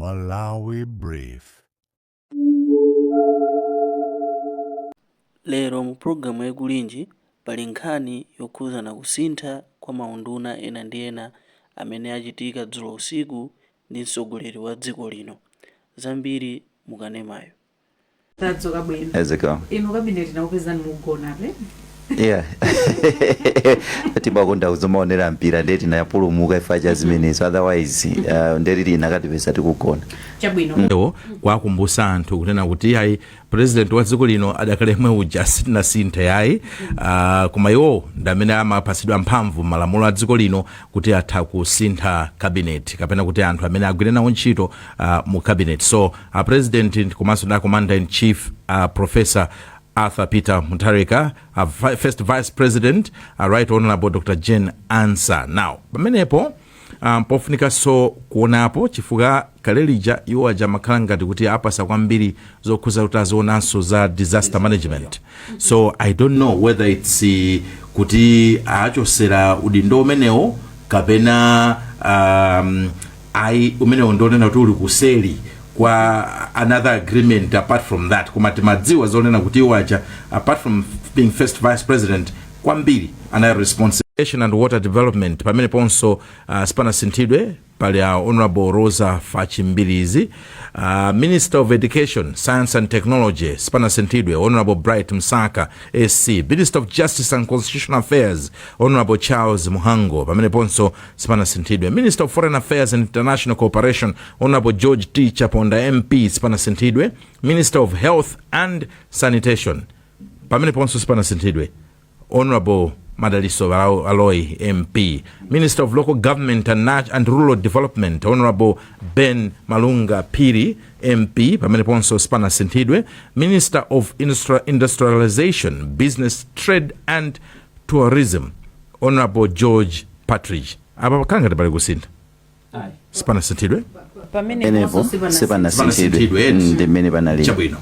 Malawi Brief. Lero mu pulogalamu ya Kulinji pali nkhani yokhuzana kusintha kwa maunduna ena ndi ena amene achitika dzulo usiku ndi mtsogoleri wa dziko lino. Zambiri mu kanemayo. Tadzuka bwino. Ezeka. Inu cabinet nakupezani mukugona pe. Yeah. Timakonda kuzomaonera mpira, ndiye tinapulumuka ifa cha zimenezo, otherwise ndeti tinakatipeza tikugona. Chabwino. Ewo kwakumbusa anthu kunena kuti ayi, president wa dziko lino adakali yemwe uja, sitinasinthe yayi. Koma iwo ndi amene amapasidwa mphamvu malamulo a dziko lino kuti atha kusintha cabinet kapena kuti anthu amene agwire nawo ntchito mu cabinet. So a president komanso ndi a commander in chief, Professor Arthur Peter Mutharika, first vice president, Right Honorable Dr Jane Ansah. Now pamenepo pofunikanso kuonapo, chifukwa kale lija iwo aja amakhala ngati kuti apasa kwambiri zokhuza kuti azionanso za disaster management. So I don't know whether it's kuti achosera udindo umenewo kapena ayi, umenewo ndionena kuti uli kuseli kwa another agreement apart from that. Koma timadziwa zonena kuti iwo aja, apart from being first vice president, kwambiri anali responsible and water development. Pamene ponso sipanasinthidwe, pali a Honorable Rosa Fatch Mbilizi. Minister of Education, Science and Technology sipanasinthidwe, Honorable Bright Msaka SC. Minister of Justice and Constitutional Affairs, Honorable Charles Mhango, pamene ponso sipanasinthidwe. Minister of Foreign Affairs and International Cooperation, Honorable George T Chaponda MP, sipanasinthidwe. Minister of Health and Sanitation, pamene ponso sipanasinthidwe, Honorable Madalitso Baloyi MP. Minister of Local Government and Rural Development, Honorable Ben Malunga Phiri MP, pamene ponso sipanasinthidwe. Minister of Industrialization, Business, Trade and Tourism, Honorable George Partridge. Apa pakhala ngati pali kusintha, sipanasinthidwe. Pamenepo sipanasinthidwe, sipanasinthidwe. Eti. Ndi mmene panali. Chabwino,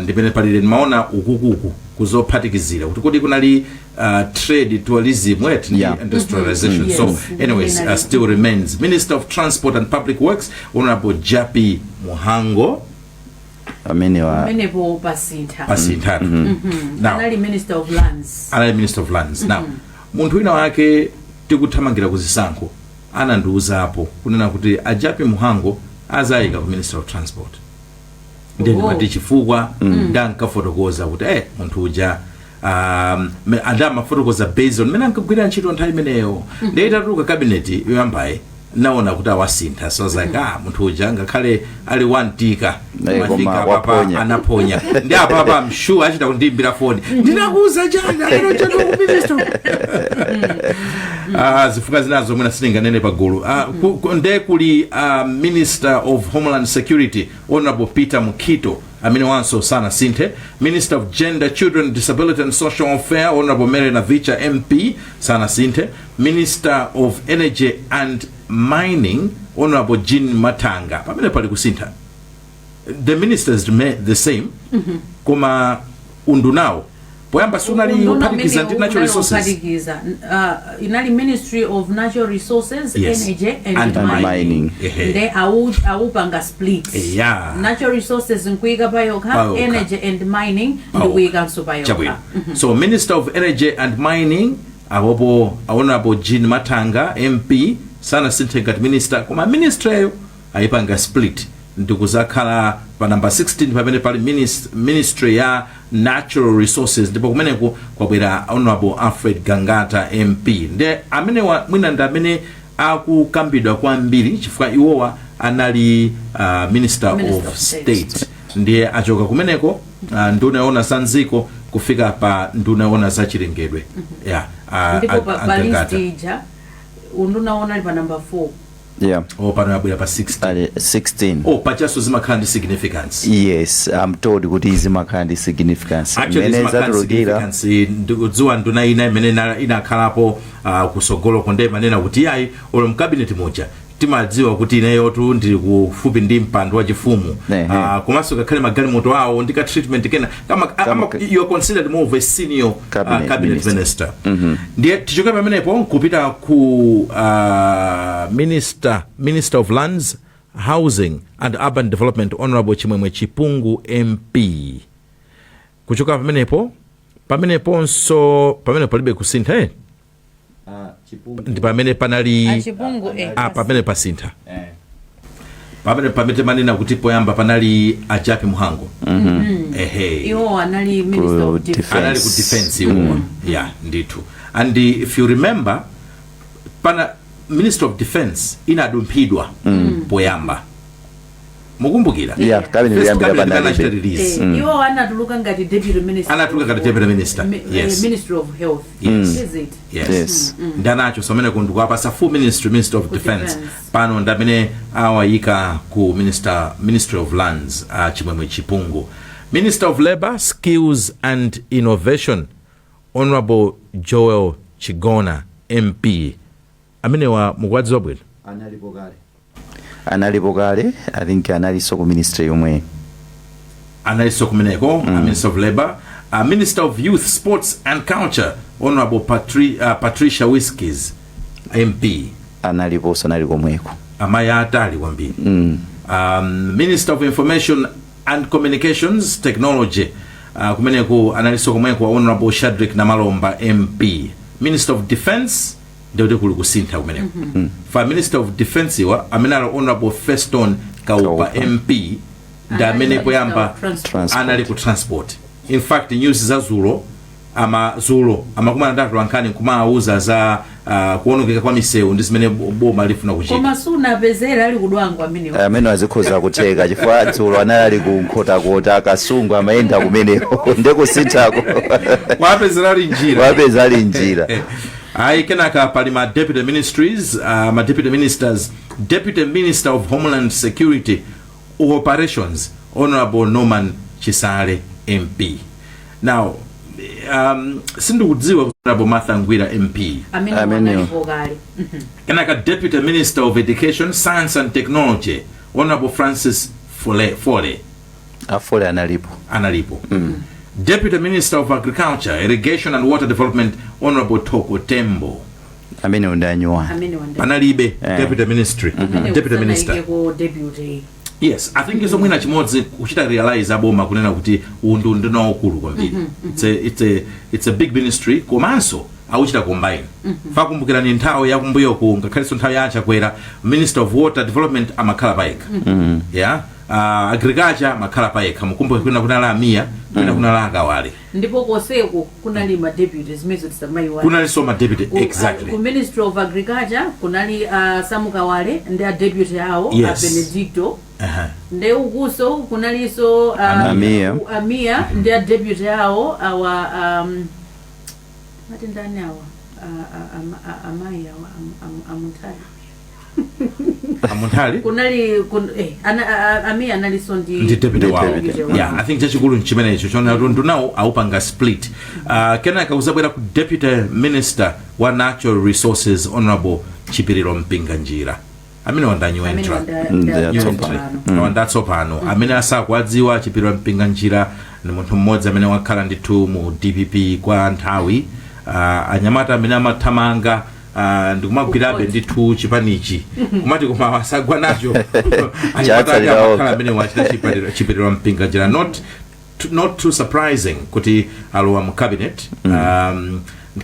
ndimene palile ndimaona ukukuku kuzophatikizira kuti kodi kunali trade, tourism wet ndi industrialization. So anyways, still remains. Minister of Transport and Public Works, Honorable Jappie Mhango. Pamenewa Pamenepo pasintha. Pasinthatu now. Anali Minister of Lands. Anali Minister of Lands. Now munthu wina wake tikuthamangira kuzisankho anandiuzapo kunena kuti a Jappie Mhango azayika ku Minister of Transport. Ndiye ndimati chifukwa ndankafotokoza kuti munthu uja adamafotokoza based on mmene ankagwira ntchito nthawi imeneyo. Ndiye itatuluka cabinet yoyambayi naona kuti awasintha, so I was like, "Ah, munthu uja ngakhale ali wantika, Koma mafika apapa waponya. Anaponya." Ndi apapa I'm sure achita kundiimbira foni, "Ndinakuuza chani alero chani ku minister." Ah, zifukwa zinazo mwina sitinganene pagulu. Nde kuli Minister of Homeland Security, Honorable Peter Mukhito, amene wanso sanasinthe. Minister of Gender, Children, Disability and Social Welfare, Honorable Mary Navicha MP, sanasinthe. Minister of Energy and Mining, Honorable Jean Mathanga, pamene pali kusintha. The ministers remain the same, koma undunawo poyamba sunali Unduna uphatikiza umene ndi natural unali resources. uphatikiza. Inali Ministry of Natural Resources, Energy and And Mining. Mining. Ehe. Nde awupanga split. Natural resources nkuyika payokha, Payokha. Energy and Mining Payokha. ndikuyikanso payokha. Chabwino. So Minister of Energy and Mining apopo Honorable Jean Mathanga MP sanasinthe ngati minister, koma ministryyo ayipanga split ndikuzakhala pa number 16 pamene pali ministry ya Natural Resources, ndipo kumeneku kwabwera Honorable Alfred Gangata MP. Nde amenewa mwina ndi amene akukambidwa kwambiri chifukwa iwowa anali minister, Minister of of State. State, ndiye achoka kumeneko, nduna yoona za mdziko kufika pa nduna yoona za chilengedwe, yeah, Ndipo pa Gangata. list ija unduna wona ali pa number 4. Oh, pano yabwera pa 16. Ali 16. Oh, pachaso zimakhala ndi significance. Yes, I'm told kuti zimakhala ndi significance. Actually, Mmene zimakhala ndi zatulukira. significance. Ndikudziwa nduna ina imene inakhalapo kusogoloko, ndiye manena kuti yayi, olo mcabinet muja timadziwa kuti ineyotu ndili kufupi ndi mpando wachifumu. Komanso ngakhale magalimoto awo ndi ka treatment kena kama, you are considered more of a senior Cabinet cabinet minister. minister. Ndiye tichoke pamenepo nkupita ku minister of Lands. Housing and Urban Development, Honorable Chimwemwe Chipungu MP. Kuchoka pamenepo, pameneponso pamene palibe kusintha, ndi pamene panali Achipungu. Ah, pamene pasintha, pamene manena kuti poyamba panali a Jappie Mhango, ehe. Iwo anali Minister Ku of Defense. Defense. Anali ku defense iwowa, yeah, ndithu. And if you remember, pana Minister of Defense inadumphidwa poyamba, mukumbukira? Yeah, cabinet First yambira cabinet panalibe. anachita release. Iwo anatuluka ngati deputy minister. Anatuluka ngati deputy minister, yes. Ministry of Health. Yes. Is it? Yes. Yes. Ndanacho samene kundikuapasa full ministry, Minister of Ku Defense. Defense. Pano ndamene awayika ku Ministry of Lands, Chimwemwe Chipungu. Minister of Labor, Skills and Innovation, Honorable Joel Chigona MP. Amenewa mukuwadziwa bwino? Analipo kale, analipo kale. I think analinso ku ministry yomwe. Analinso kumeneko, Minister of Labor. Minister of Youth, Sports and Culture, Honorable Patricia Wiskes MP. Analiponso, anali komweko. Amayi atali kwambiri. Minister of Information and Communications Technology, kumeneko analinso komweko Honorable Shadrick Namalomba MP. Minister of Defense, ndikuti kuli kusintha kumeneko. Fa Minister of Defense iwa amene ali Honorable Feston Kaupa Kaupa. MP ndi amene poyamba Transport. anali ku Transport. In fact, news za zulo, ama zulo amakumana ndatu ankhani nkumawuza za kuonongeka kwa misewu ndi zimene boma lifuna kuchita. Koma sunapezera ali kudwangu amenewo. Amene azikhoza kutheka chifukwa dzulo anali ali ku Nkhotakota, Kasungu, amayenda kumeneko, ndekusinthako. Wapezera ali njira. Wapeza ali njira. Ayi, kenaka pali ma deputy ministries, ma deputy ministers. Deputy Minister of Homeland Security Operations, Honorable Norman Chisale MP. Now, sindikudziwa Honorable Martha Ngwira MP. Amene Amenewo. analipo kale. Kenaka Deputy Minister of Education, Science and Technology, Honorable Francis Fole, Fole. Afole analipo. Analipo. Deputy Minister of Agriculture, Irrigation and Water Development, Honorable Thoko Tembo. Amene ndi anyuwani. Amene wanda Panalibe deputy ministry, deputy minister. Ku deputy. Yes, I think izo mwina chimodzi kuchita realize aboma kunena kuti uwu ndi waukulu kwambiri. It's a big ministry, komanso akuchita combine. Fakumbukirani nthawi yakumbuyoku, ngakhalenso nthawi ya Achakwera, Minister of Water Development amakhala payekha, yeah, Agriculture amakhala payekha. Mukumbuke kwina kunali Amiya, kwina kunali Akawale. Ndipo koseko kunali ma deputy, zimenezo tisamayiwale. Kunalinso ma deputy. Exactly. Ku Ministry of Agriculture kunali Samukawale ndi a deputy awo, a Benedicto. Nde ukuso kunalinso Amiya. Amiya ndi a deputy awo awa, mati ndani awa? Amayi awa, Amunthali. Amunthali. Kunali Amiya analinso ndi Ndi deputy Ndi wawo. deputy. Yeah, I think chachikulu nchimenecho chona kuti ndunawo awupanga split. Kenaka uzabwera ku Deputy Minister wa Natural Resources, Honorable Chipiriro Mpinganjira. Amene wandanyu Amene entra Ndi atsopano. Wandatsopano. Amene asakuwadziwa, Chipiriro Mpinganjira ni munthu mmodzi amene wakhala ndithu mu DPP kwa nthawi. Anyamata amene amathamanga ndikumagwirabe Kukoti. ndithu chipanichi kumati koma wasagwa nacho, anyamata ake Chatsalira amakhala okha. amene wachita Chipiriro Mpinganjira. Not too surprising kuti alowa mu cabinet.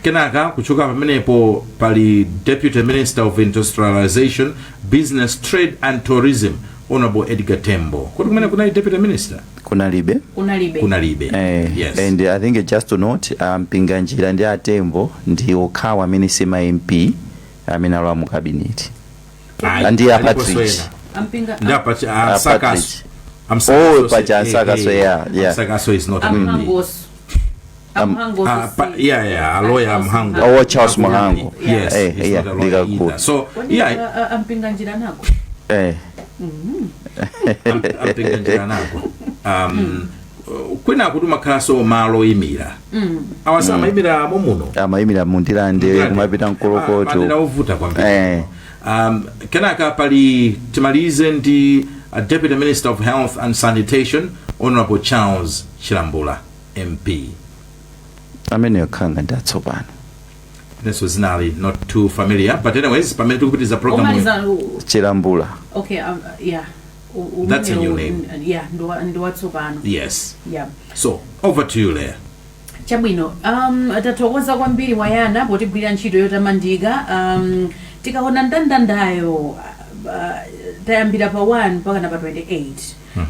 Kenaka kuchoka pamenepo pali Deputy Minister of Industrialization, Business, Trade and Tourism, Honorable Edgar Tembo. Kuti kumene kunali deputy minister? Kunalibe. Kunalibe. Kunalibe. Eh, yes. And I think just to note, Mpinganjira ndi Atembo ndi okhawa amene sima MP amene alowa mu cabinet. Ayi, Ndi a aliponso Patrick. ena. Ampinga. Ndi a A Sakaso. Patrick. Oh, paja Ansakaso, yeah. Sakaso is not an MP. Amhangoso, Amhangoso. Yeah, a lawyer Mhango. Oh, Charles Mhango. Yes, Eh, he's yeah, not a lawyer ndikaku- either. So, yeah, Ampinganjira nako. Eh, Ampinganjira nako. Kwina kuti umakhalanso malo oyimira. Awasa amayimira momuno. Amayimira mundilande, kumapita Madera Mkolokoto. ovuta kwambiri. Eh. Kenaka pali, timalize ndi Deputy Minister of Health and Sanitation, Honorable Charles Chilambula MP. Amene yokhanga ndi atsopano. Inenso zinali not too familiar, but anyways, pamene tikupitiriza program. Omaliza. Chilambula. Okay, yeah. That's a new umenewu, name. Yeah, ndiwatsopano. Yes. Yeah. So over to you, Leah. Chabwino, tathokoza kwambiri Wayana potigwira ntchito yotamandika. Tikaona ndandandayo, tayambira pa 1 mpaka na pa 28,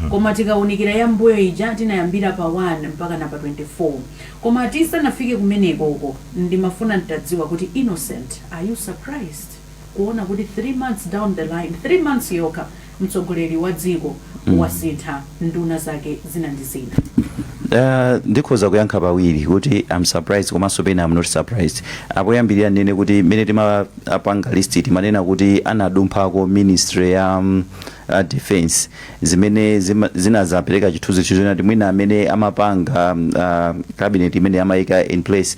koma tikaunikira ya mbuyo ija tinayambira pa 1 mpaka na pa 24. Koma tisanafike kumenekoko, ndimafuna ntadziwa kuti, Innocent, are you surprised kuona kuti 3 months down the line, 3 months yokha, mtsogoleri wa dziko wasintha nduna zake zina ndi zina? Ndikhoza kuyankha pawiri, kuti I'm surprised komanso pena I'm not surprised. Apoyambirira ndinene kuti mmene timapanga list timanena kuti anadumphako ministry ya defense, zimene zinazapereka chithunzi choti mwina amene amapanga cabinet imene amayika in place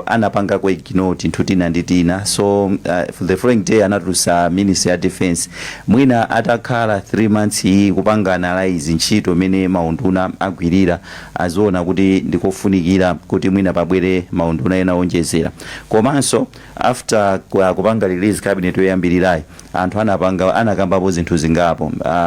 anapangako ignore tinthu tina ndi tina. So for the following day anatulutsa ministry ya defense. Mwina atakhala 3 months iyi kupanga analyze ntchito imene maunduna agwirira, aziona kuti ndikofunikira kuti mwina pabwere maunduna ena onjezera. Komanso after kupanga release cabinet yoyambirirayi, anthu anapanga, anakambapo zinthu zingapo.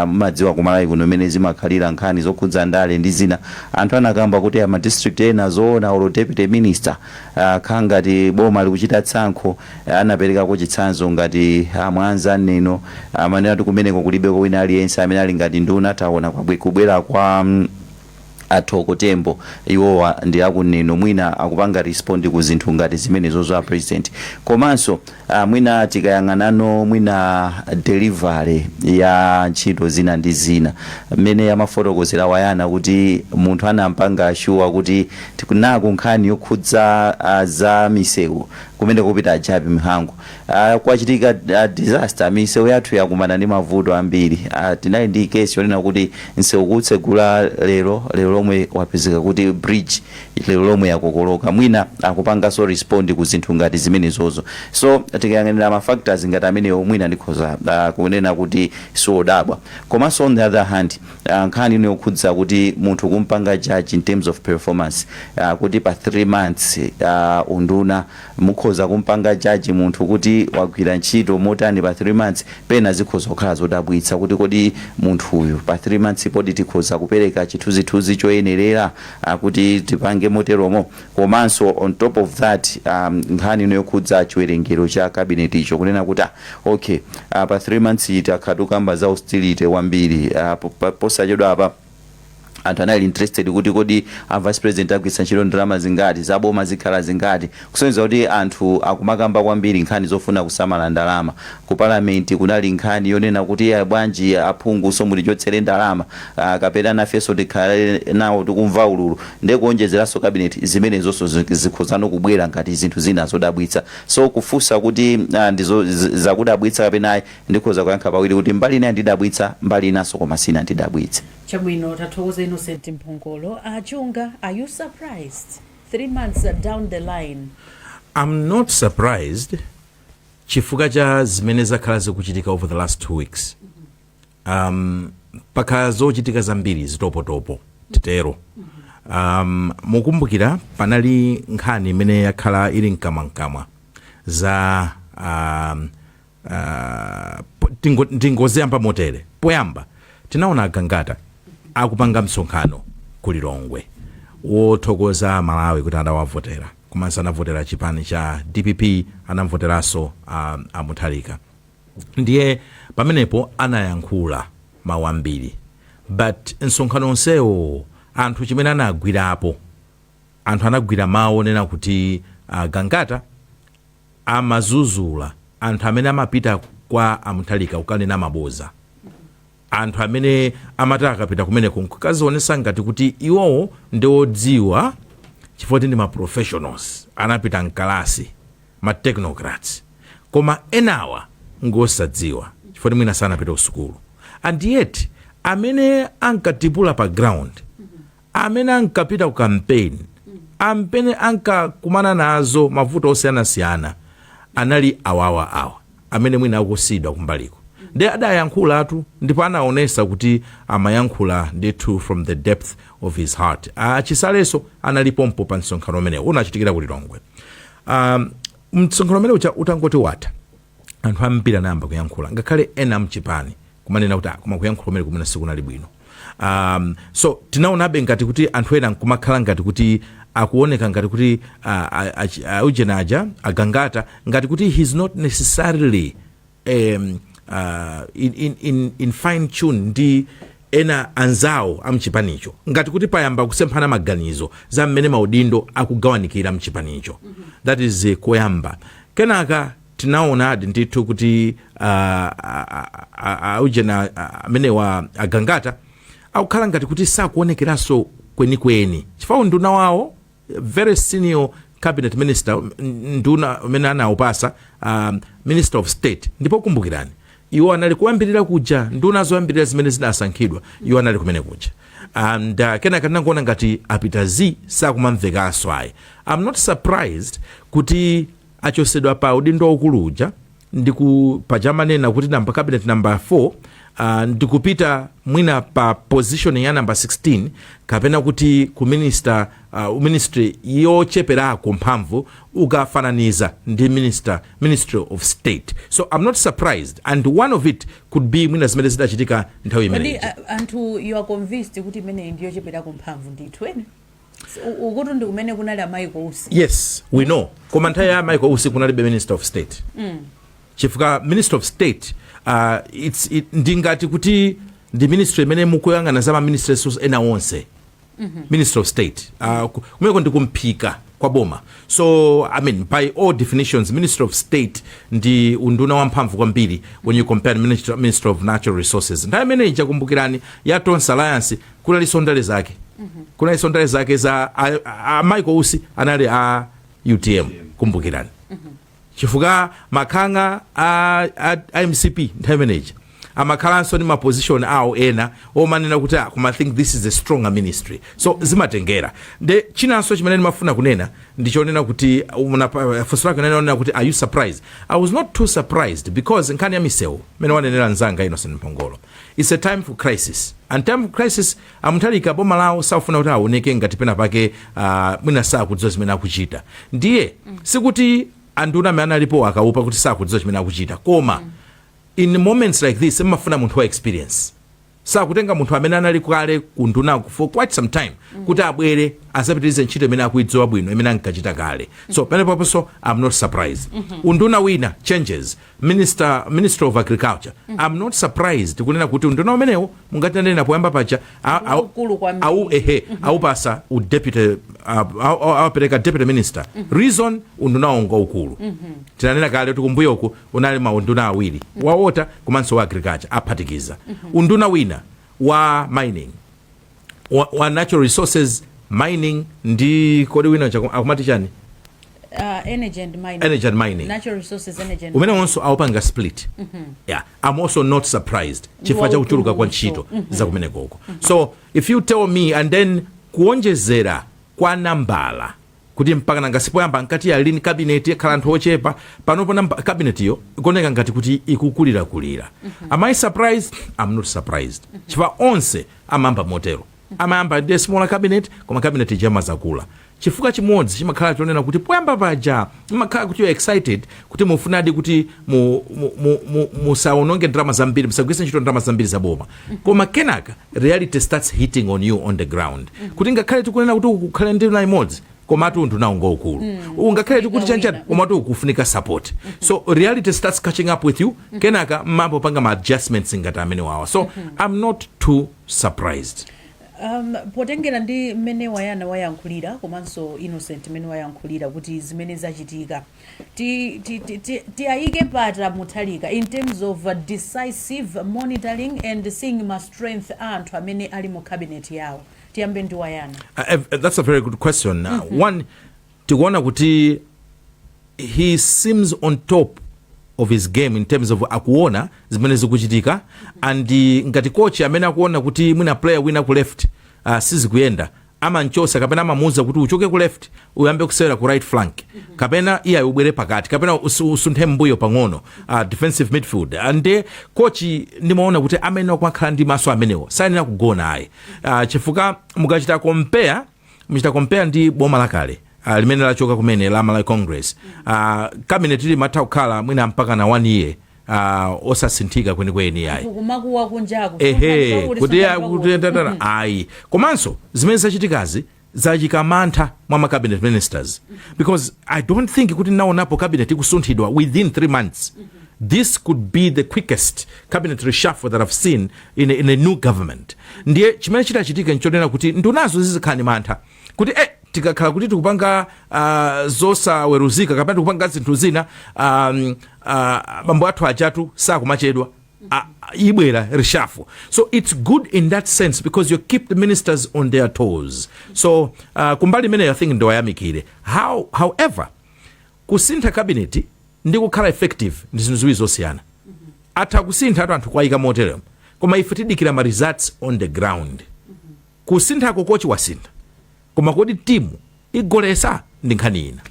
Mumadziwa kumalawi kuno imene zimakhalira nkhani zokhudza ndale ndi zina. Anthu anakamba kuti ama district ena zoona olo deputy minister, khala ngati boma likuchita tsankho. Anaperekako chitsanzo ngati Mwanza, Neno, amanena kuti kumeneko kulibeko wina aliyense amene ali ngati nduna. Taona kubwera kwa athoko Tembo, iwowa ndi akuneno, mwina akupanga respond ku zinthu ngati zimenezo za president. Komanso mwina tikayang'anano mwina delivery ya ntchito zina ndi zina, mmene amafotokozera Wayana kuti munthu anampanga assure kuti tikunaku nkhani yokhudza za misewu kumene kupita a Jappie Mhango, kwachitika disaster, misewu yathu yakumana ndi mavuto ambiri. Tinali ndi case yonena kuti msewu kutsegula lero, lero lomwe wapezeka kuti bridge lero lomwe yakokoloka. Mwina akupanganso respond ku zinthu ngati zimenezozo. So tikayang'anira ma factors ngati amenewo, mwina ndikhoza kunena kuti siwodabwa. Komanso on the other hand, nkhani ino yokhudza kuti munthu kumpanga judge in terms of performance, kuti pa 3 months unduna mukhoza kumpanga judge munthu kuti wagwira ntchito motani pa 3 months, pena zikhoza kukhala zodabwitsa kuti kodi munthu uyu pa 3 months podi tikhoza kupereka chithunzithunzi choyenerera kuti tipange moteromo. Komanso on top of that, nkhani ino yokhudza chiwerengero cha cabinet icho, kunena kuti okay, pa 3 months takhala tukamba za austerity wambiri, posachedwa apa anthu anali interested kuti kodi a vice president agwiritsa ntchito ndalama zingati, zaboma zikhala zingati, kusonyeza kuti anthu akumakamba kwambiri nkhani zofuna kusamala ndalama. Ku parliament kunali nkhani yonena kuti ya bwanji aphungu so mutichotsere ndalama, kapena nafenso tikhale nawo tikumva ululu. Ndiye kuonjezeranso cabinet, zimenezonso zikhozano kubwera ngati zinthu zina zodabwitsa. So kufunsa kuti ndizo zakudabwitsa kapena ayi, ndikhoza kuyankha pawiri, kuti mbali ina ndidabwitsa, mbali inanso koma sina ndidabwitse. Chabwino, tathokoza Innocent Mphongolo. Achunga, are you surprised 3 months down the line? I'm not surprised chifukwa cha zimene zakhala zikuchitika over the last 2 weeks. Pakhala zochitika zambiri zitopotopo titero. Mukumbukira panali nkhani imene yakhala ili mkamwamkamwa za ndingoziyamba motere. Poyamba tinaona Agangata akupanga msonkhano ku Lilongwe wothokoza Malawi kuti adawavotera, komanso anavotera chipani cha DPP, anavoteranso amutharika. Ndiye pamenepo anayankhula mawu ambiri, but msonkhano onsewo anthu chimene anagwirapo, anthu anagwira mawu onena kuti Gangata amazuzula anthu amene amapita kwa amutharika kukanena maboza, anthu amene amati akapita kumeneko nkukazionesa ngati kuti iwowo ndi odziwa chifukwa kuti ndi ma professionals, anapita mkalasi, ma technocrats, koma enawa ngosadziwa chifukwa kuti mwina sanapita kusukulu. And yet amene ankatipula pa ground, amene ankapita ku campaign, amene ankakumana nazo mavuto osiyanasiyana anali awawa awa amene mwina akusidwa kumbaliko. Ndi adayankhulatu ndipo anaonesa kuti amayankhula ndithu from the depth of his heart. Achisaleso analipompo pa msonkhano umenewu unachitikira ku Lilongwe. Msonkhano umene uja utangoti watha, anthu ambiri anayamba kuyankhula, ngakhale ena mchipani kumanena kuti, "Ah, koma kuyankhula kumene kumene sikunali bwino." So tinaonabe ngati kuti anthu ena nkumakhala ngati kuti akuoneka ngati kuti ujena aja agangata ngati kuti he's not necessarily in fine tune ndi ena anzawo amchipanicho, ngati kuti payamba kusemphana maganizo za mmene maudindo akugawanikira mchipanicho. That is koyamba. Kenaka tinaonadi ndithu kuti aujena amenewa agangata akukhala ngati kuti sakuonekeranso kwenikweni, chifukwa unduna wawo, very senior cabinet minister, nduna umene anawupasa, minister of state. Ndipo kumbukirani, iwo anali kuyambirira kuja, nduna zoyambirira zimene zinasankhidwa, iwo anali kumene kuja. And kenaka tinangoona ngati apita z sakumamvekanso ayi. I'm not surprised kuti achosedwa pa udindo waukulu uja, ndiku pachamanena kuti number cabinet number 4, ndikupita mwina pa position ya number 16, kapena kuti ku minister, ministry yocheperako mphamvu ukafananiza ndi ministry of state. So I'm not surprised, and one of it could be mwina zimene zidachitika nthawi Kodi imeneyi. Anthu, you are convinced kuti imeneyi ndiyo cheperako mphamvu ndithu ene? So, ukuti ndi kumene kunali a Michael Usi? Yes, we know, koma nthawi ya Michael Usi kunalibe minister of state, chifukwa minister of state ndingati kuti ndi ministry imene mukuyang'ana za ma ministries ena onse. Minister of state, kumeneko ndi kumphika kwa boma. So I mean, by all definitions, minister of state ndi unduna wamphamvu kwambiri when you compare minister of natural resources. Nthawi imeneyi, kumbukirani, ya Tonse Alliance kunalinso ndale zake, kunalinso ndale zake za a Michael Usi anali a UTM, kumbukirani, chifukwa makhanga a MCP nthawi imeneyi amakhalanso ndi ma position awo ena omanena kuti, "Ah, koma I think this is a stronger ministry." So zimatengera. Nde chinanso chimene ndimafuna kunena ndichonena kuti funso lake nanena kuti, "Are you surprised?" I was not too surprised, because nkhani ya misewu, mene wanenera mzanga Innocent Mphongolo, it's a time for crisis, and time for crisis, amuthalika boma lawo safuna kuti aoneke ngati pena pake mwina sakudziwa zimene akuchita. Ndiye sikuti anduna amene analipo akaupa kuti sakudziwa chimene akuchita, koma in moments like this mmafuna munthu wa experience. Sakutenga munthu amene anali kale kundunako for quite some time kuti abwere azapitirize ntchito imene akuidziwa bwino, imene ankachita kale. So pamenepoponso I'm not surprised. Unduna wina changes, minister of agriculture. I'm not surprised kunena kuti unduna umenewo, mungatinanena poyamba paja, Waukulu kwambiri. Au ehe, aupasa u deputy, awapereka deputy minister. Reason, unduna wonga ukulu. Tinanena kale kuti kumbuyoku unali maunduna awiri, wa water komanso wa agriculture, aphatikiza. Unduna wina wa mining, wa natural resources, mining, ndi kodi wina akumati chani? Energy and mining. Energy and mining. Natural resources, energy and Umene wonso awupanga split. Yeah, I'm also not surprised chifukwa cha kuchuluka kwa ntchito za kumenekoko. So if you tell me, and then kuonjezera kwa nambala, kuti mpaka nanga sipoyamba nkati ya lean cabinet, ikhala anthu ochepa, panopo cabinet iyo ikuoneka ngati kuti ikukulirakulira. Am I surprised? I'm not surprised, chifukwa onse amayamba motero, amayamba ndi smaller cabinet, koma cabinet ija imazakula, chifukwa chimodzi chimakhala chonena kuti poyamba paja mmakhala kuti you're excited kuti mufunadi kuti musaononge ndalama zambiri, musagwiritse ntchito ndalama zambiri zaboma. Koma kenaka reality starts hitting on you on the ground, kuti ngakhale tikunena kuti kukhale nduna imodzi, komatu unduna ngwaukulu, ungakhale tikuti chanchani, komatu ukufunika support. So reality starts catching up with you. Kenaka mmapopanga ma adjustments ngati amene wawa. So I'm not too surprised. Potengera ndi mmene Wayana wayankhulira komanso Innocent mmene wayankhulira kuti zimene zachitika, tiyayike pata Muthalika in terms of decisive monitoring and seeing ma strength a anthu amene ali mu cabinet yawo. Tiyambe ndi Wayana. That's a very good question. One, tikuona kuti he seems on top of his game in terms of akuona zimene zikuchitika, and ngati coach amene akuona kuti mwina player wina ku left sizikuyenda, amanchosa kapena amamuuza kuti uchoke ku left uyambe kusewera ku right flank, kapena iye ubwere pakati, kapena usunthe mbuyo pang'ono, defensive midfield. And coach ndimaona kuti amene kumakhala ndi maso amenewo sayenera kugona ayi, chifukwa mukachita compare, muchita compare ndi boma lakale, limene lachoka kumene la Malawi Congress, cabinet limatha kukhala mwina mpaka na one year osasinthika kwenikweni ayi. Kumakuwa kunjaku. Ehe, kuti kuti tatara ayi. Komanso zimene zachitikazi zachika mantha mwa ma cabinet ministers, because I don't think kuti naonapo cabinet ikusunthidwa within 3 months. This could be the quickest cabinet reshuffle that I've seen in a new government. Ndiye chimene chitachitika nchonena kuti ndunazo zizikhala ndi mantha kuti tikakhala kuti tikupanga zosaweruzika kapena tikupanga zinthu zina, bambo athu ajatu sakumachedwa, ibwera reshuffle. So it's good in that sense because you keep the ministers on their toes. So kumbali imeneyo I think ndiwayamikire. However, kusintha cabinet ndi kukhala effective ndi zinthu ziwiri zosiyana. Atha kusintha atu anthu kwayika moteremo, koma ife tidikira ma results on the ground. Kusinthako kochi wasintha, koma kodi timu igolesa ndi nkhani ina.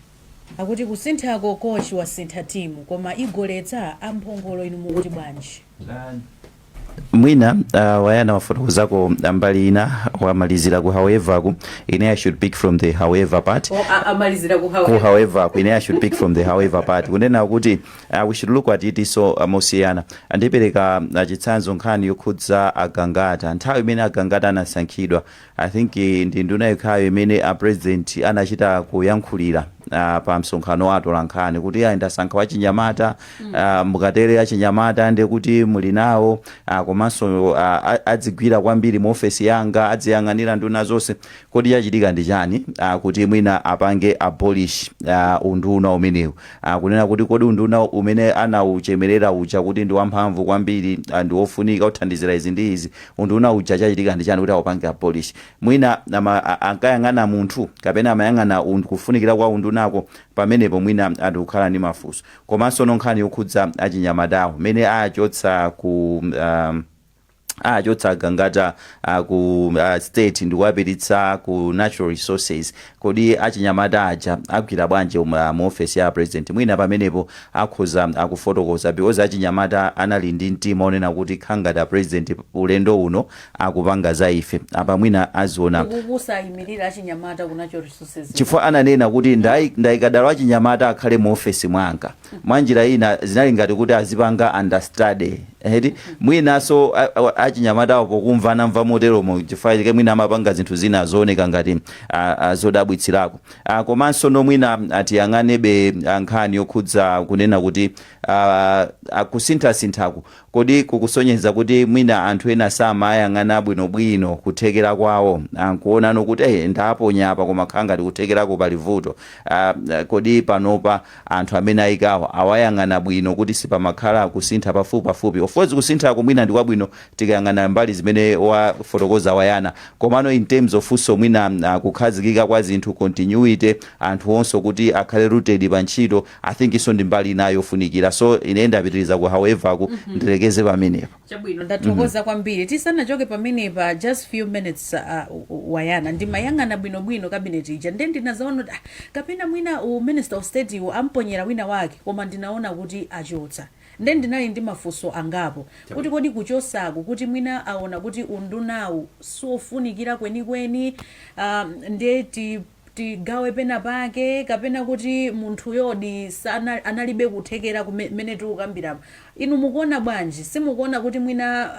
Akuti kusinthako kochi wasintha timu, koma igoletsa? Amphongolo, inu mukuti bwanji? Mwina Wayana wafotokozako mbali ina, wamalizira ku however ku. Ine I should pick from the however part. O, amalizira ku Ku however. However ku, ine I should pick from the however part, kunena kuti we should look at it so mosiyana. Andipereka chitsanzo, nkhani yokhudza Agangata. Nthawi imene Agangata anasankhidwa, I think ndi nduna yokhayo imene a president anachita kuyankhulira pa msonkhano wa atolankhani kuti ayi, ndasankha wachinyamata, mukatere achinyamata ndi kuti muli nawo, komanso adzigwira kwambiri mu ofesi yanga, adziyang'anira nduna zonse. Kodi chachitika ndi chani kuti mwina apange abolish unduna umenewu? Kunena kuti kodi unduna umene anauchemerera uja kuti ndi wamphamvu kwambiri, ndi wofunika kuthandizira izi ndi izi, unduna uja chachitika ndi chani kuti aupange abolish? Mwina ankayang'ana munthu kapena amayang'ana kufunikira kwa undunako? Pamenepo mwina andikukhala ndi mafunso. Komanso nkhani yokhudza achinyamatawo, mene achotsa ku achotsa Gangata ku state ndikuwapititsa ku natural resources, kodi achinyamata aja agwira bwanji mu ofesi ya president? Mwina pamenepo akhoza akufotokoza, because achinyamata anali ndi mtima onena kuti khangata president ulendo uno akupanga za ife. Apa mwina aziona. Kukusayimirira achinyamata ku natural resources. Chifukwa ananena kuti ndayikadalo achinyamata akhale mu ofesi mwanga. Mwanjira ina zinali ngati kuti azipanga understudy eti. Mwinanso achinyamatawo pokumvana mva moteromo, chifukwa chake mwina amapanga zinthu zina zooneka ngati zodabwitsirako. Komanso no mwina atiyang'anebe nkhani yokhudza kunena kuti kusinthasinthaku kodi kukusonyeza kuti mwina anthu ena samayang'ana bwinobwino kuthekera kwawo, nkuonano kuti ndaponya apa, koma khala ngati kuthekerako pali vuto. Kodi panopa anthu amene ayikawo awayang'ana bwino kuti sipamakhala kusintha pafupi pafupi? Of course kusinthako mwina ndi kwabwino tikayang'ana mbali zimene wafotokoza Wayana, komano in terms of funso mwina kukhazikika kwa zinthu, continuity, anthu onse kuti akhale rooted pa ntchito, I think iso ndi mbali inayo yofunikira. So ine ndapitiriza ku however ku, ndilekeze pamenepo. Chabwino, ndathokoza kwambiri. Tisanachoke pamenepa, just few minutes, Wayana, ndimayang'ana bwinobwino cabinet ija, nde ndinazaona kuti kapena mwina u minister of state iwo amponyera wina wake, koma ndinaona kuti achotsa. Nde ndinali ndi mafunso angapo kuti kodi kuchosaku kuti mwina aona kuti undunawu sofunikira kwenikweni, nde tigawe pena pake, kapena kuti munthu yodi sana analibe kuthekera kumene tikukambiramo? Inu mukuona bwanji? Simukuona kuti mwina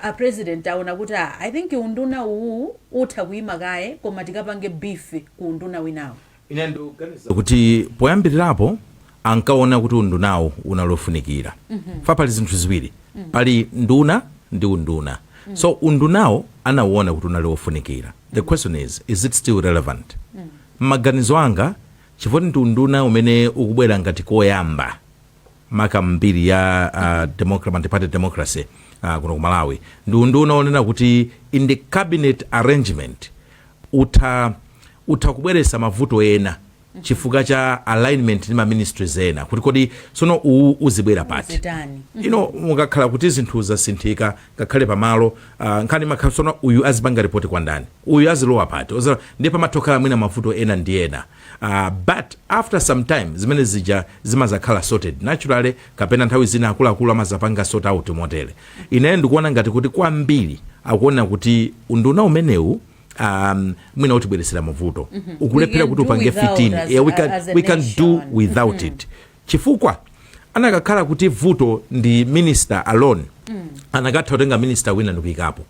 a president aona kuti I think unduna uwu utha kuyima kaye, koma tikapange beef ku unduna winawo? Ine ndikuganiza kuti poyambirirapo ankaona kuti undunawo unalofunikira. Fa pali zinthu ziwiri, pali nduna ndi unduna. So undunawo anauona kuti unali wofunikira. The question is it still relevant? Maganizo anga, chifukwa ndi unduna umene ukubwera ngati koyamba maka mbiri ya multi-party democracy kuno ku Malawi, ndi unduna onena kuti in the cabinet arrangement utha kubweretsa mavuto ena chifukwa cha alignment ndi ma ministries ena, kuti kodi sono uwu uzibwera pati? Zitani? Ino mukakhala kuti zinthu zasinthika ngakhale pamalo, nkhani makhala sono uyu azipanga ripoti kwa ndani, uyu azilowa pati? Ndiye pamatokhala mwina mavuto ena ndi ena, but after some time zimene zija zimazakhala sorted naturally, kapena nthawi zina akuluakulu amazapanga sort out motere. Ine ndikuona ngati kuti kwambiri akuona kuti unduna umenewu Mwina utibweresera mavuto, ukulephera We kuti can do upange without 15. Yeah, we can, as a we can do nation. without it, chifukwa anakakhala kuti vuto ndi minister alone, anakatha kutenga minister wina ndikuyikapo.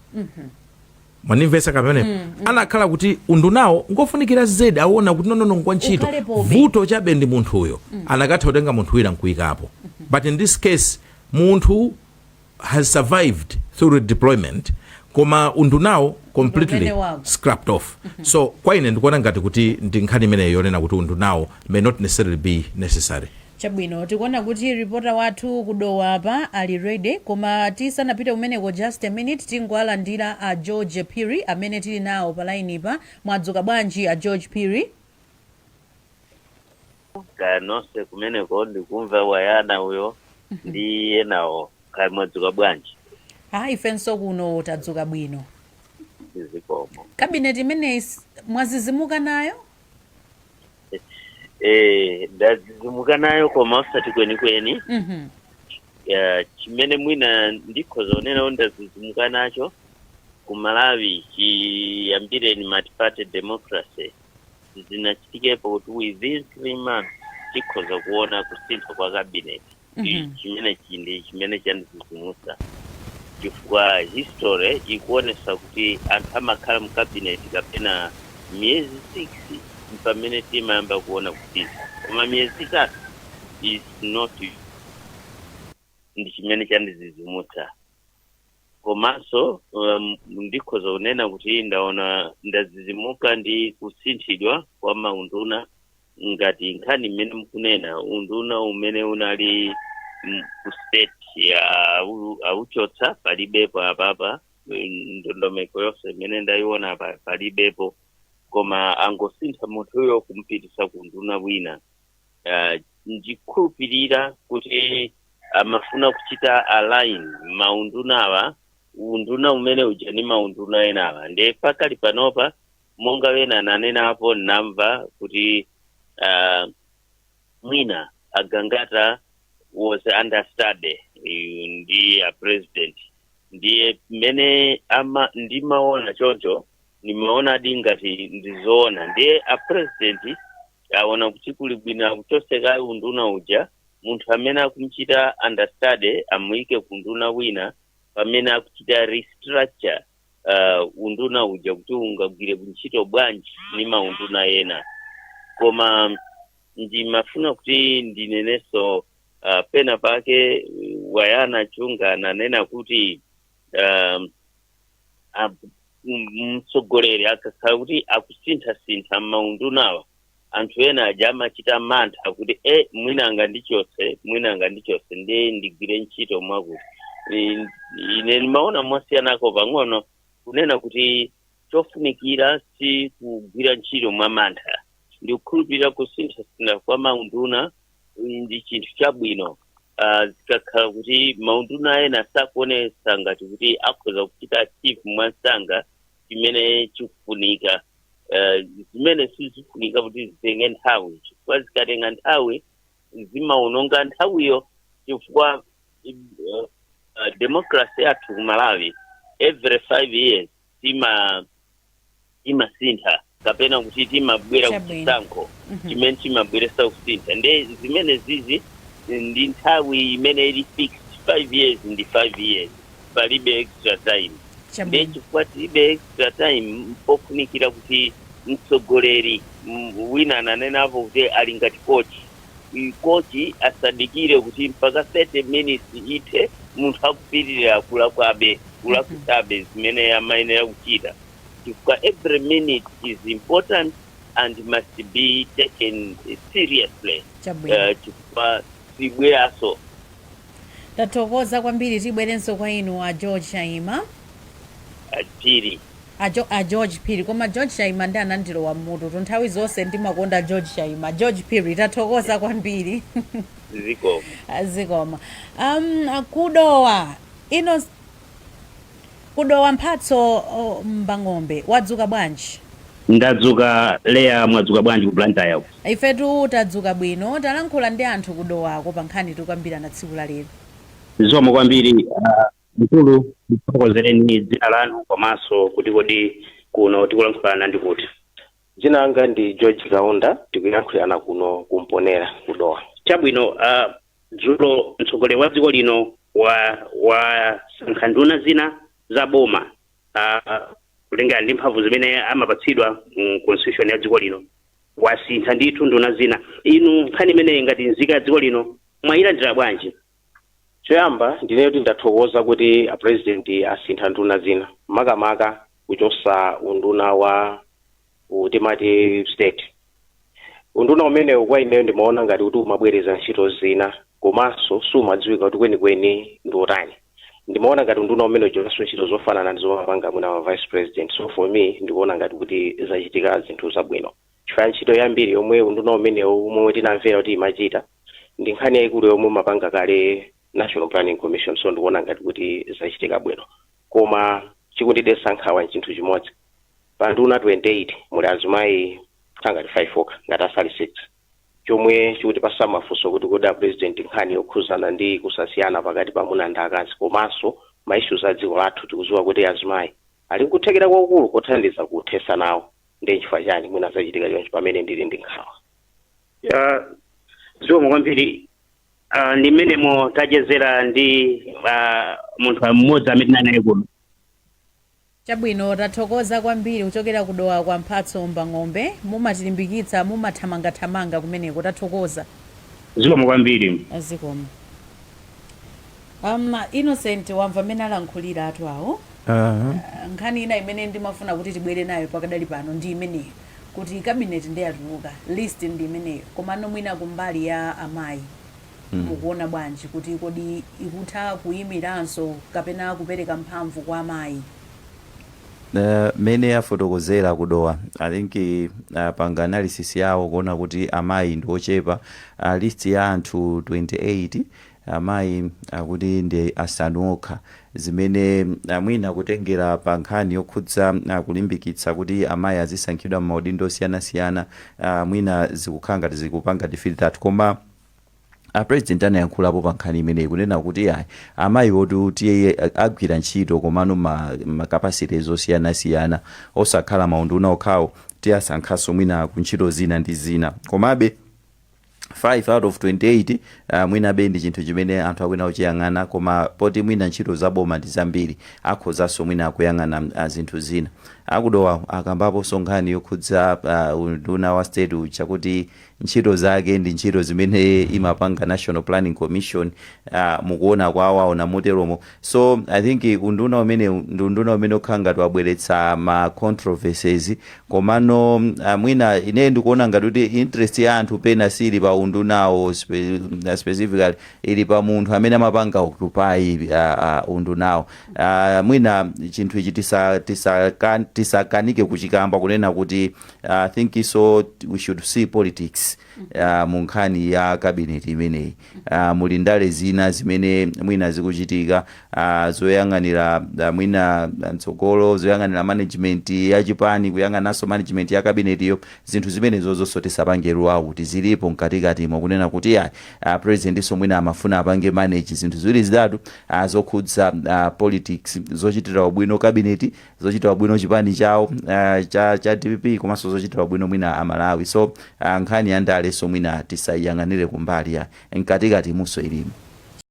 Mwanimvesa kapene? Anakhala kuti undunawo ngofunikira zedi, aona kuti no, no, no, ngwa ntchito, Ukhalepobe. Vuto chabe ndi munthuyo, anakatha kutenga munthu wina nkuyikapo. But in this case munthu has survived through deployment, koma undunawo completely Umene wako. scrapped off. So kwa ine ndikuona ngati kuti ndi nkhani imeneyo yonena kuti undunawo may not necessarily be necessary. Chabwino, tikuona kuti reporter wathu kuDowa apa ali ready, koma tisanapite kumeneko, just a minute, tingoalandira a George Phiri amene tili nawo pa line pa. Mwadzuka bwanji, a George Phiri? Kaya nonse kumeneko, ndikumva Wayana uyo ndi enawo, kaya mwadzuka bwanji? Ha, ifenso kuno tadzuka bwino. Zikomo. Cabinet imeneyi mwazizimuka nayo? Ndazizimuka nayo, koma osati kwenikweni. Ya, chimene mwina ndikhoza kunena kuti ndazizimuka nacho, ku Malawi chiyambireni multi-party democracy zinachitikepo kuti within 3 months tikhoza kuona kusintha kwa cabinet. Chimene chindi chimene chandizizimusa, chifukwa history ikuonesa kuti anthu amakhala mu cabinet kapena miyezi 6 pamene timayamba kuona kusintha, koma miyezi 3 is not. Ndi chimene chandizizimutsa. Komanso ndikhoza kunena kuti ndaona, ndazizimuka ndi kusinthidwa kwa maunduna, ngati nkhani imene mukunena, unduna umene unali ku state ya auchotsa, palibepo apapa. Ndondomeko yonse imene ndayiona palibepo, koma angosintha munthuyo kumpitisa ku unduna wina. Ndikhulupirira kuti amafuna kuchita align maundunawa, unduna umene uja ndi maunduna enawa. Ndiye pakali panopa, monga wena ananenapo, namva kuti mwina aGangata was understudy ndi a president. Ndiye mmene ama ndimaona choncho, nimaonadi ngati ndizoona. Ndiye a president aona kuti kuli bwino akuchoseka unduna uja, munthu amene akumuchita understudy amuyike kunduna wina, pamene akuchita restructure unduna uja kuti ungagwire ntchito bwanji ni maunduna ena. Koma ndimafuna kuti ndinenenso pena pake Wayana Chunga ananena kuti mtsogoleri akakhala kuti akusinthasintha maundunawa, anthu ena aja amachita mantha kuti mwina angandichotse, mwina angandichotse, ndiye ndigwire ntchito mwakuti. Ine ndimaona mosiyanako pang'ono, kunena kuti chofunikira si kugwira ntchito mwa mantha. Ndikukhulupirira kusinthasintha kwa maunduna ndi chinthu chabwino, zikakhala kuti maunduna ena sakuonesa ngati kuti akhoza kuchita achieve mwansanga chimene chikufunika, zimene sizifunika kuti zitenge nthawi, chifukwa zikatenga nthawi zimaononga nthawiyo, chifukwa democracy yathu ku Malawi every 5 years timasintha kapena kuti timabwera kuchisankho chimene chimabweresa kusintha. Nde zimene zizi ndi nthawi imene ili fixed, 5 years ndi 5 years, palibe extra time. Nde chifukwa tilibe extra time, pofunikira kuti mtsogoleri, wina ananenapo kuti ali ngati coach. Coach asadikire kuti mpaka 30 minutes ithe, munthu akupitirira kulakwabe, kulakwitsabe zimene amayenera kuchita, chifukwa every minute is important and must be taken seriously, chifukwa sibweranso. Tathokoza kwambiri. Tibwerenso kwa inu a George Chaima. Phiri. A George Phiri, koma George Chaima ndi anandilowa mmutu, nthawi zonse ndimakonda George Chaima. George Phiri, tathokoza kwambiri. Zikomo. Zikomo. KuDowa ino, kuDowa, Mphatso Mbang'ombe, wadzuka bwanji? Ndadzuka, Leya. Mwadzuka bwanji ku Blantyre? Ifetu tadzuka bwino. Talankhula ndi anthu kuDowako pa nkhani tikukambirana tsiku la lero. Zikomo kwambiri. Mkulu, ndithokozereni dzina lanu komanso kuti kodi Kuno tikulankhulana ndi kuti? Dzina langa ndi George Kaunda, tikuyankhulana kuno kumponera kudowa. Chabwino, dzulo mtsogoleri wa dziko lino wa wasankha nduna zina za boma kulingana ndi mphamvu zimene amapatsidwa mu constitution ya dziko lino. Wasintha ndithu nduna zina. Inu nkhani imeneyi ngati nzika ya dziko lino mwayilandira bwanji? Choyamba ndine kuti ndathokoza kuti a president asintha nduna zina, makamaka kuchosa unduna wa timati state. Unduna umenewu kwa ineyo ndimaona ngati kuti umabwereza ntchito zina komanso sumadziwika kuti kwenikweni ndi utani. Ndimaona ngati unduna umene uchokanso ntchito zofanana ndi zomwe amapanga mwina wa vice president. So for me ndikuona ngati kuti zachitika zinthu zabwino, chifukwa ntchito yambiri yomwe unduna umenewu umwe tinamvera kuti imachita ndi nkhani yayikulu yomwe umapanga kale National Planning Commission. So ndikuona ngati kuti zachitika bwino, koma chikundidetsa nkhawa nchinthu chimodzi: pa nduna 28 muli azimayi ngati 5 okha, ngati asali 6, chomwe chikutipasa mafunso kuti kodi a president nkhani yokhuzana ndi kusasiyana pakati pa amuna ndi akazi komanso ma issues a dziko lathu, tikudziwa kuti azimayi ali nkuthekera kwakukulu kothandiza kuthesa nawo, ndi chifukwa chani mwina zachitika choncho pamene ndili ndi nkhawa? Zikomo kwambiri. Ndi mmenemo tachezera ndi munthu mmodzi amene tinali naye kuno. Chabwino, tathokoza kwambiri kuchokera kudowa kwa Mphatso Mbang'ombe. Mumatilimbikitsa, mumathamangathamanga kumeneko, tathokoza. Zikomo kwambiri. Zikomo. Innocent, wamva mmene alankhulira atu awo. Nkhani ina imene ndimafuna kuti tibwere nayo pakadali pano ndi imeneyo, kuti cabinet ndi yatuluka, list ndi imeneyo, komano mwina kumbali ya amayi mukuona bwanji kuti kodi ikutha kuyimiranso kapena kupereka mphamvu kwa amayi? Mmene afotokozera kudowa, I think panga analysis yawo kuona kuti amayi ndi ochepa. List ya anthu 28, amayi akuti ndi asanu okha, zimene mwina kutengera pa nkhani yokhudza kulimbikitsa kuti amayi azisankhidwa m'maudindo osiyanasiyana, mwina zikukhala ngati zikupanga defeat that. Koma a president anayankhulapo pa nkhani imeneyi kunena kuti ayi, amayi oti tiye agwira ntchito, komano ma capacities osiyanasiyana, osakhala maunduna okhawo, tiyasankhanso mwina ku ntchito zina ndi zina. Komabe 5 out of 28 mwinabe ndi chinthu chimene anthu akwena kuchiyang'ana, koma poti mwina ntchito zaboma ndi zambiri, akhozanso mwina akuyang'ana zinthu zina. Akudowa akambaponso nkhani yokhudza unduna wa state uja, kuti ntchito zake ndi ntchito zimene imapanga National Planning Commission. Mukuona kwawo aona moteromo. So I think unduna umene ndi unduna umene ukhala ngati wabweretsa ma controversies, komano mwina ine ndikuona ngati kuti interest ya anthu pena sili pa undunawo specifically, ili pa munthu amene amapanga occupy undunawo. Mwina chinthu ichi tisakanike kuchikamba kunena kuti I think so we should see politics mu nkhani ya cabinet imeneyi. Muli ndale zina zimene mwina zikuchitika, zoyang'anira mwina mtsogolo, zoyang'anira management ya chipani, kuyang'ananso management ya cabinet iyo. Zinthu zimenezo zonso tisapange rule out, zilipo mkatikatimo, kunena kuti ayi, president mwina amafuna apange manage zinthu ziwiri zitatu zokhudza politics, zochitira ubwino cabinet, zochitira ubwino chipani chawo cha DPP, komanso zochitira ubwino mwina Amalawi. So nkhani ya ndaleso mwina tisayiyang'anire kumbali ya mkatikati muso ilimo.